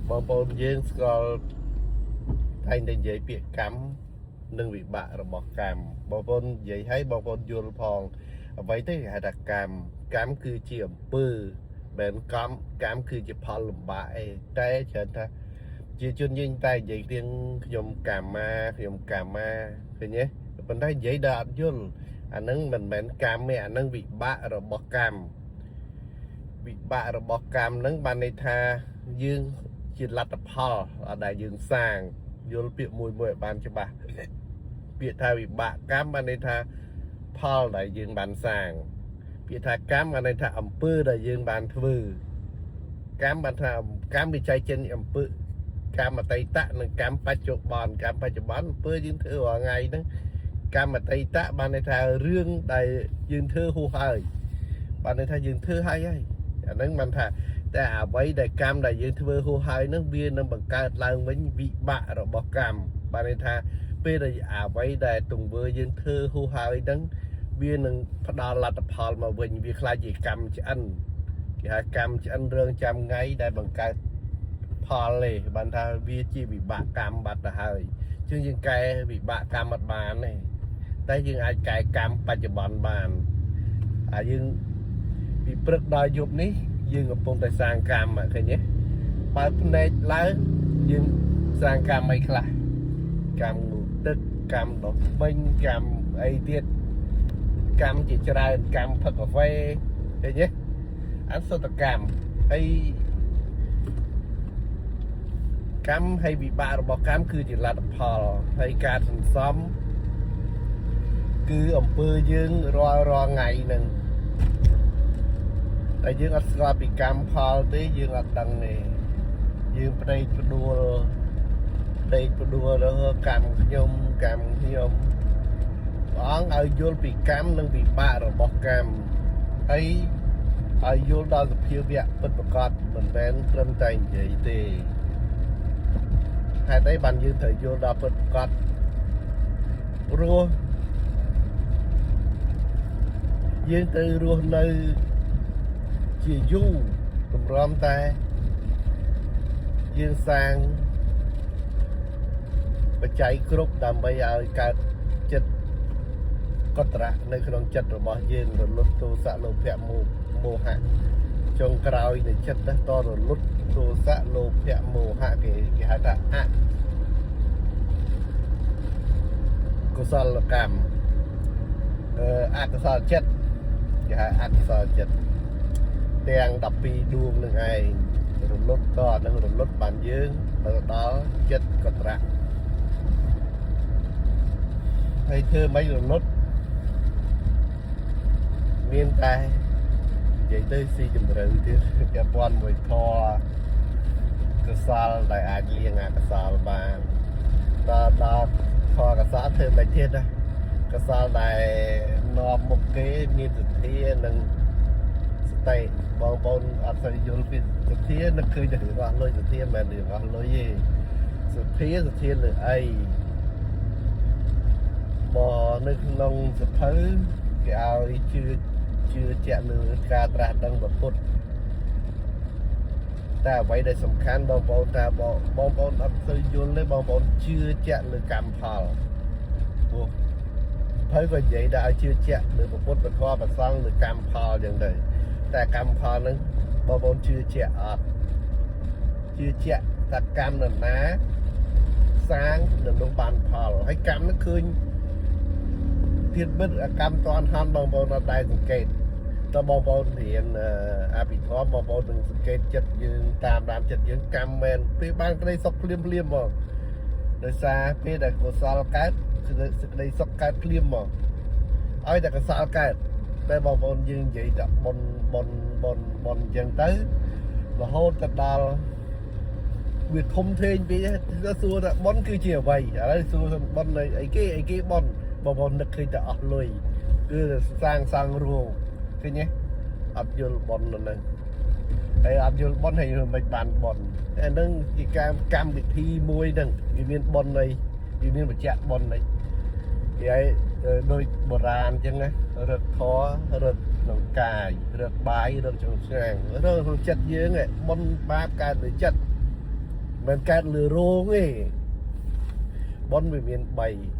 បងប្អូនយើងស្គាល់តែងតែនិយាយពាក្យកម្មនិងវិបាករបស់កម្មបងប្អូននិយាយឲ្យបងប្អូនយល់ផងអ្វីទៅគេហៅថាកម្មកម្មគឺជាអំពើមិនកម្មកម្មគឺជាផលលំបាកអីតែច្រើនថាជាជនយើងតែនិយាយទៀងខ្ញុំកម្មាខ្ញុំកម្មាឃើញទេប៉ុន្តែនិយាយដល់អត់យល់អាហ្នឹងមិនមែនកម្មទេអាហ្នឹងវិបាករបស់កម្មវិបាករបស់កម្មហ្នឹងបានន័យថាយើងជាលទ្ធផលដែលយើងសាងយល់ពាក្យមួយមួយឲ្យបានច្បាស់ពាក្យថាវិបាកកម្មបានន័យថាផលដែលយើងបានសាងពាក្យថាកម្មបានន័យថាអំពើដែលយើងបានធ្វើកម្មបានថាកម្មវិច័យចិនអំពើកម្មអតីតនិងកម្មបច្ចុប្បន្នកម្មបច្ចុប្បន្នអំពើយើងធ្វើរាល់ថ្ងៃហ្នឹងកម្មអតីតបានន័យថារឿងដែលយើងធ្វើហួសហើយបានន័យថាយើងធ្វើហើយហើយអាហ្នឹងបានថាតែអ្វីដែលកម្មដែលយើងធ្វើហួសហើយហ្នឹងវានឹងបង្កើតឡើងវិញវិបាករបស់កម្មបានន័យថាពេលដែលអ្វីដែលទង្វើយើងធ្វើហួសហើយហ្នឹងវានឹងផ្ដល់លទ្ធផលមកវិញវាក្លាយជាកម្មឆ្អិនគេហៅកម្មឆ្អិនរឿងចាំថ្ងៃដែលបង្កើតផលទេបានថាវាជាវិបាកកម្មបាត់ទៅហើយជាងយើងកែវិបាកកម្មអត់បានទេតែយើងអាចកែកម្មបច្ចុប្បន្នបានអាយើងពីព្រឹកដល់យប់នេះយើងកំពុងតែសាងកម្មឃើញទេបើភ្នែកឡើងយើងសាងកម្មអីខ្លះកម្មងូតទឹកកម្មដុសធ្មេញកម្មអីទៀតកម្មជាច្រើនកម្មផឹកកាហ្វេឃើញទេអានសុទ្ធកម្មហើយកម្មហើយវិបាករបស់កម្មគឺជាលទ្ធផលហើយការសន្សំគឺអំពើយើងរាល់រាល់ថ្ងៃហ្នឹងតែយើងអត់ស្គាល់ពីកម្មផលទេយើងអត់ដឹងទេយើងប្តេកផ្ដួលប្តេកផ្ដួលទៅកម្មខ្ញុំកម្មខ្ញុំព្រះអង្គឲ្យយល់ពីកម្មនិងវិបាករបស់កម្មហើយឲ្យយល់ដល់សភាវៈពិតប្រាកដមិនមែនត្រឹមតែនិយាយទេហេតុអីបានយើងត្រូវយល់ដល់ពិតប្រាកដព្រោះយើងត្រូវរស់នៅជាយូរតម្រាំតែយើងសាងបច្ច័យគ្រប់ដើម្បីឲ្យកើតចិត្តកតរៈនៅក្នុងចិត្តរបស់យើងរលត់ទោសៈលោភៈមោមោហៈចុងក្រោយនៃចិត្តនេះតរលត់ទោសៈលោភៈមោហៈគេគេហៅថាអកុសលកម្មអកុសលចិត្តគេហៅអកុសលចិត្តទាំង12ដួងនឹងឯងរលត់តអានឹងរលត់បានយើងទៅដល់ចិត្តកតរៈហើយធ្វើមិនរលត់មានតែនិយាយទៅស៊ីជម្រៅទៀតពាក់ព័ន្ធមួយធម៌កុសលដែលអាចលៀងអកុសលបានដល់ដល់ធម៌កុសលធ្វើមិនទៀតណាកុសលដែលនាំមុខគេមានសទ្ធានិងសតិបងប្អូនអត់សូវយល់ពីសទ្ធានឹកឃើញតែរឿងអស់លុយសទ្ធាមិនមែនរឿងអស់លុយទេសទ្ធាសទ្ធាលើអីបើនៅក្នុងសភៅគេឲ្យជឿជឿជាក់លើការត្រាស់ដឹងព្រះពុទ្ធតែអ្វីដែលសំខាន់បងប្អូនថាបងបងប្អូនអត់សូវយល់ទេបងប្អូនជឿជាក់លើកម្មផលព្រោះភៅក៏និយាយដែរឲ្យជឿជាក់លើព្រះពុទ្ធពធប្រសង្ឃលើកម្មផលអញ្ចឹងទៅតែកម្មផលហ្នឹងបងប្អូនជឿជាក់អត់ជឿជាក់ថាកម្មនរណាសាងនឹងនោះបានផលហើយកម្មហ្នឹងឃើញទៀតពិតកម្មតនហន់បងប្អូនអត់ដែរសង្កេតតើបងប្អូនរៀនអភិធម្មបងប្អូននឹងសង្កេតចិត្តយើងតាមដានចិត្តយើងកម្មមែនពេលបានក្តីសុខភ្លាមភ្លាមហ្មងដោយសារពេលដែលកុសលកើតសេចក្តីសុខកើតភ្លាមហ្មងឲ្យតែកុសលកើតតែបងប្អូនយើងនិយាយតែប៉ុនប៉ុនប៉ុនប៉ុនអញ្ចឹងទៅរហូតទៅដល់វាធំធេងពេកសួរថាប៉ុនគឺជាអ្វីឥឡូវសួរថាប៉ុនអីគេអីគេប៉ុនបងប្អូននឹកឃើញតែអស់លុយគឺសាងសង់រោងឃើញទេអត់យល់ប៉ុននៅហ្នឹងហើយអត់យល់ប៉ុនហើយមិនបានប៉ុនតែហ្នឹងជាការកម្មវិធីមួយហ្នឹងវាមានប៉ុនអីវាមានបញ្ជាក់ប៉ុនអីគេឲ្យដូចបុរាណអញ្ចឹងណារឹកធររឹកក្នុងកាយរឹកបាយរឹកក្នុងឆ្នាំងរឹកក្នុងចិត្តយើងបុណ្យបាបកើតលើចិត្ត មិនកើតលើរោងទេបុណ្យវាមាន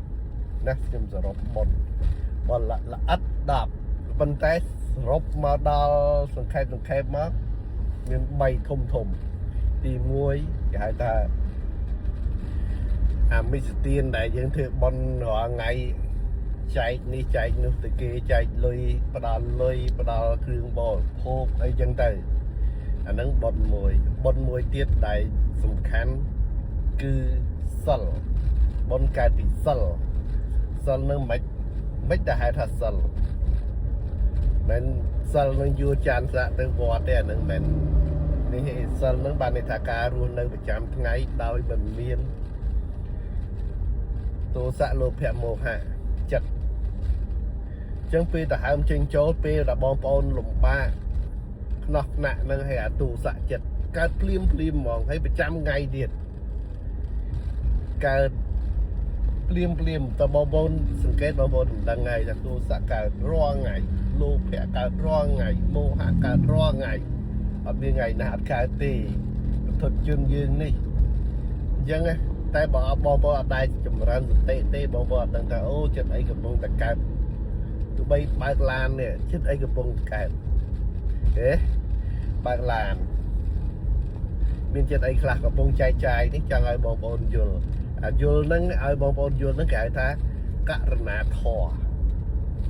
3ណាខ្ញុំសរុបបុណ្យបុណ្យល្អិត10ប៉ុន្តែសរុបមកដល់សង្ខេបសង្ខេបមកមាន3ធំធំទី1គេហៅថាអាមិសទានដែលយើងធ្វើបុណ្យរាល់ថ្ងៃចែកនេះចែកនោះទៅគេចែកលុយផ្ដល់លុយផ្ដល់គ្រឿងបរិភោគអីចឹងទៅអាហ្នឹងបុណ្យមួយបុណ្យមួយទៀតដែលសំខាន់គឺសិលបុណ្យកើតពីសិលសិលនឹងមិនមិនដែលហៅថាសិលមិនសិលនឹងយួរចានសាក់ទៅវត្តទេអាហ្នឹងមិននេះឯសិលនឹងបានន័យថាការរស់នៅប្រចាំថ្ងៃដោយមិនមានទោសៈលោភៈមោហៈចិត្តអញ្ចឹងពេលដហើមចេញចូលពេលដែលបងប្អូនលំបាកខ្នោះថ្នាក់នឹងឲ្យអាទោសៈចិត្តកើតភ្លាមភ្លាមហ្មងហើយប្រចាំថ្ងៃទៀតកើតភ្លាមភ្លាមតើបងប្អូនសង្កេតបងប្អូនមិនដឹងហើយថាទោសៈកើតរាល់ថ្ងៃលោភៈកើតរាល់ថ្ងៃមោហៈកើតរាល់ថ្ងៃអត់មានថ្ងៃណាអត់កើតទេពុទ្ធជនយើងនេះអញ្ចឹងណាតែបើអត់បងប្អូនអត់ដែរចម្រើនសតិទេបងប្អូនអត់ដឹងថាអូចិត្តអីកំពុងតែកើតទោះបីបើកឡាននេះចិត្តអីកំពុងតែកើតទេបើកឡានមានចិត្តអីខ្លះកំពុងចែកចាយនេះចង់ឲ្យបងប្អូនយល់អាយល់ហ្នឹងឲ្យបងប្អូនយល់ហ្នឹងគេហៅថាករណាធម៌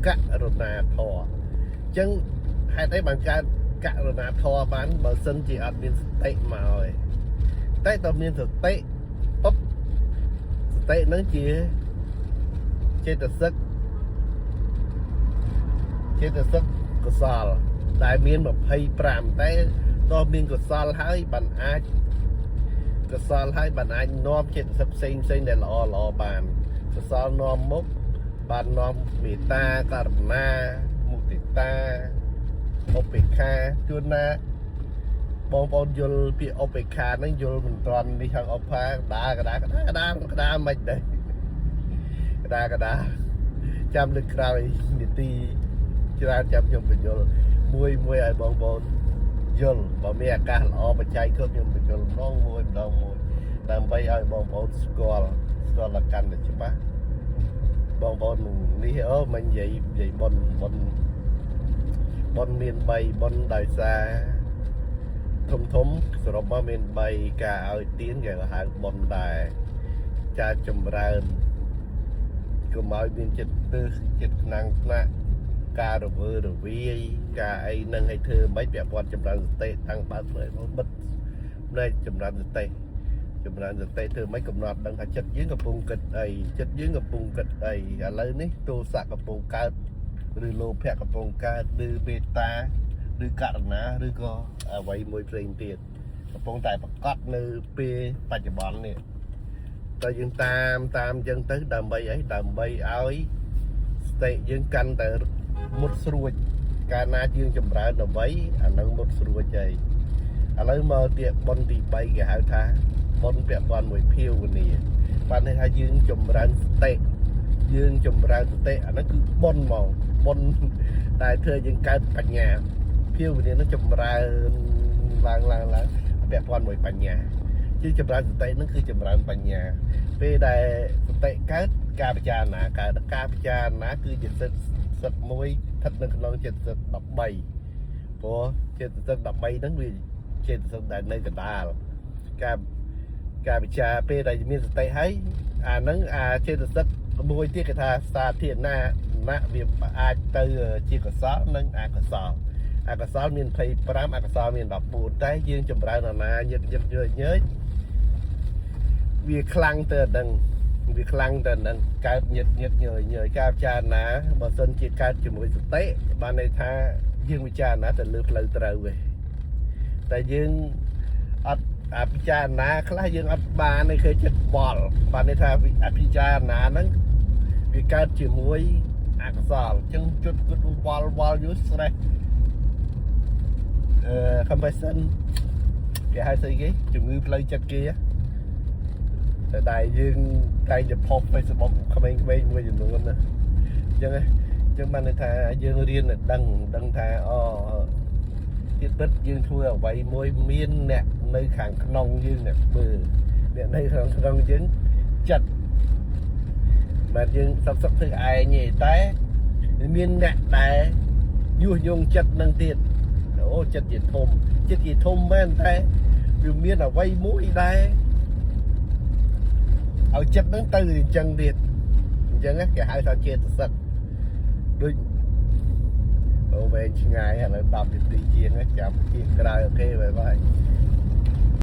ករណាធម៌អញ្ចឹងហេតុអីបានកើតករណាធម៌បានបើសិនជាអត់មានសតិមកឯងតែតើមានសតិពុបសតិហ្នឹងជាចេតសិកចេតសិកកុសលដែលមាន25តែតើមានកុសលហើយបានអាចកុសលហើយបានអាចនាំចេតសិកផ្សេងផ្សេងដែលល្អល្អបានកុសលនាំមុខបាននាំមេត្តាករុណាមុទិតាឧបេក្ខាជួនណាបងប្អូនយល់ពាក្យឧបេក្ខាហ្នឹងយល់មិនទាន់នេះខាងឧបខាកដាកដាកដាកដាកដាមិនដែរកដាកដាចាំលើកក្រោយនីតិច្រើនចាំខ្ញុំបញ្យល់មួយមួយឲ្យបងប្អូនយល់បើមានឱកាសល្អបច្ច័យគ្រប់ខ្ញុំបញ្យល់ម្ដងមួយម្ដងមួយដើម្បីឲ្យបងប្អូនស្គាល់ស្គាល់ដល់កាន់តែច្បាស់បងប្អូននឹងនេះអូមិននិយាយនិយាយប៉ុនប៉ុនប៉ុនមាន3ប៉ុនដោយសារធំធំសរុបមកមាន3ការឲ្យទៀនគេក៏ហៅប៉ុនដែរការចម្រើនកុំឲ្យមានចិត្តទើសចិត្តខ្នាំងថ្នាក់ការរវើរវាយការអីនឹងឲ្យធ្វើមិនពាក់ព័ន្ធចម្រើនសតិតាំងបើកភ្នែកមកបិទភ្នែកចម្រើនសតិចម្រើនសតិធ្វើមិនកំណត់ដឹងថាចិត្តយើងកំពុងគិតអីចិត្តយើងកំពុងគិតអីឥឡូវនេះទោសៈកំពុងកើតឬលោភៈកំពុងកើតឬមេត្តាឬករណាឬក៏អ្វីមួយផ្សេងទៀតកំពុងតែប្រកបនៅពេលបច្ចុប្បន្ននេះតើយើងតាមតាមអញ្ចឹងទៅដើម្បីអីដើម្បីឲ្យសតិយើងកាន់តែមុតស្រួចកាលណាយើងចម្រើនអ្វីអានឹងមុតស្រួចហើយឥឡូវមកទៀតប៉ុនទី3គេហៅថាប៉ុនពាក់ព័ន្ធមួយភាវនាបានន័យថាយើងចម្រើនសតិយើងចម្រើនសតិអាហ្នឹងគឺប៉ុនហ្មងប៉ុនតែធ្វើយើងកើតបញ្ញាភាវនានឹងចម្រើនឡើងឡើងឡើងពាក់ព័ន្ធមួយបញ្ញាជាចម្រើនសតិហ្នឹងគឺចម្រើនបញ្ញាពេលដែលសតិកើតការពិចារណាកើតការពិចារណាគឺជាសិទ្ធសិទ្ធមួយស្ថិតនៅក្នុងចិត្តសិទ្ធ13ព្រោះចិត្តសិទ្ធ13ហ្នឹងវាចិត្តសិទ្ធដែលនៅកណ្ដាលការការពិចារពេលដែលមានសតិហើយអាហ្នឹងអាចេតសិកមួយទៀតគេថាសាធារណៈណៈវាអាចទៅជាកុសលនិងអកុសលអកុសលមាន25អកុសលមាន14តែយើងចម្រើនអាណាញឹកញឹកញើញើចវាខ្លាំងទៅអាហ្នឹងវាខ្លាំងទៅអាហ្នឹងកើតញឹកញឹកញើញើការពិចារណាបើសិនជាកើតជាមួយសតិបានន័យថាយើងពិចារណាទៅលើផ្លូវត្រូវឯងតែយើងអត់អភិចារណាខ្លះយើងអត់បានទេគឺចិត្តបល់បានន័យថាអភិចារណាហ្នឹងវាកើតជាមួយអកុសលអញ្ចឹងជុតគិតវល់វល់យូរ stress អឺ compassion គេហៅស្អីគេជំងឺផ្លូវចិត្តគេតែដែលយើងតែងតែផុស Facebook ក្មេងៗមួយចំនួនណាអញ្ចឹងអញ្ចឹងបានន័យថាយើងរៀនតែដឹងដឹងថាអូទៀតពិតយើងធ្វើអ្វីមួយមានអ្នក នៅខាងក្នុងយើងអ្នកមើលអ្នកនៅក្នុងក្នុងយើងចិត្តមិនយើងសឹកសឹកធ្វើឯងទេតែមានអ្នកដែលញុះញង់ចិត្តនឹងទៀតអូចិត្តជាធំចិត្តជាធំមែនតែវាមានអ្វីមួយដែរឲ្យចិត្តនឹងទៅអញ្ចឹងទៀតអញ្ចឹងគេហៅថាចេតសិកដូចអូវែងឆ្ងាយឥឡូវ10នាទីជាងចាំជាក្រោយ OK, bye bye.